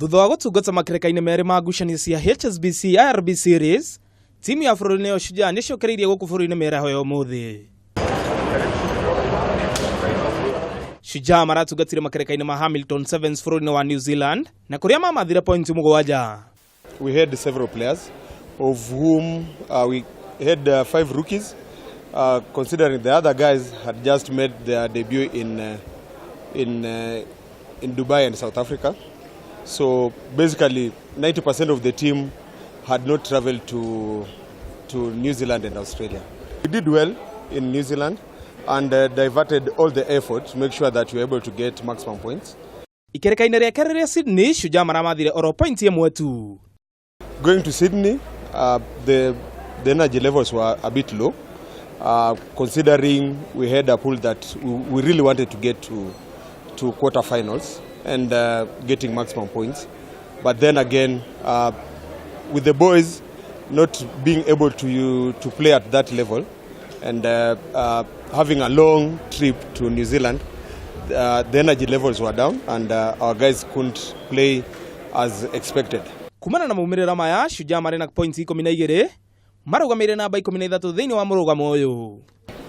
Thutha wa gũtungata makereka-inĩ merĩ ma ngucanio cia HSBC IRB Series, timu ya bũrũri nĩyo Shujaa nĩcokereirie gũkũ bũrũri-inĩ mĩaraho ya ũmũthĩ. Shujaa maratungatire makereka-inĩ ma Hamilton Sevens bũrũri-inĩ wa New Zealand na kũrĩa mamathire pointi mũgwanja. We had several players, of whom we had five rookies, considering the other guys had just made their debut in Dubai and South Africa. So basically, 90% of the team had not traveled to New Zealand and Australia. We did well in New Zealand and diverted all the effort to make sure that we were able to get maximum points. Ikereka-inĩ rĩa kerĩ rĩa Sydney, Shujaa maramathire oro pointi ĩmwe tu. Going to Sydney, the energy levels were a bit low, considering we had a pool that we really wanted to get to quarterfinals and getting maximum points. But then again, with the boys not being able to play at that level and having a long trip to New Zealand, the energy levels were down and our guys couldn't play as expected. Kumana na maumĩrĩra maya, Shujaa marĩ na pointi 12, marũgamĩire namba 13 thĩinĩ wa mũrũgamo ũyũ.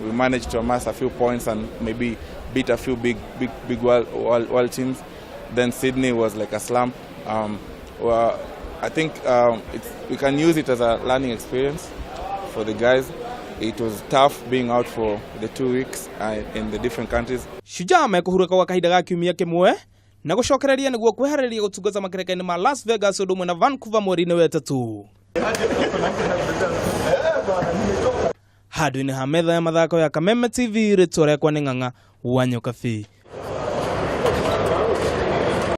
We managed to amass a few points and maybe beat a few big, big, big world teams. Then Sydney was like a slump. Well, I think we can use it as a learning experience for the guys. It was tough being out for the 2 weeks in the different countries. Shujaa mekũhurũka gwa kahinda ga kiumia kĩmwe na gũcokereria nĩguo kwĩharĩria gũtungata makereka-inĩ ma Las Vegas ũndũ ũmwe na Vancouver mweri-inĩ wa ĩtatũ. Handũ-inĩ ha metha ya mathako ya Kameme TV, rĩtwa rĩakwa nĩ Ng'ang'a wa Nyokabi.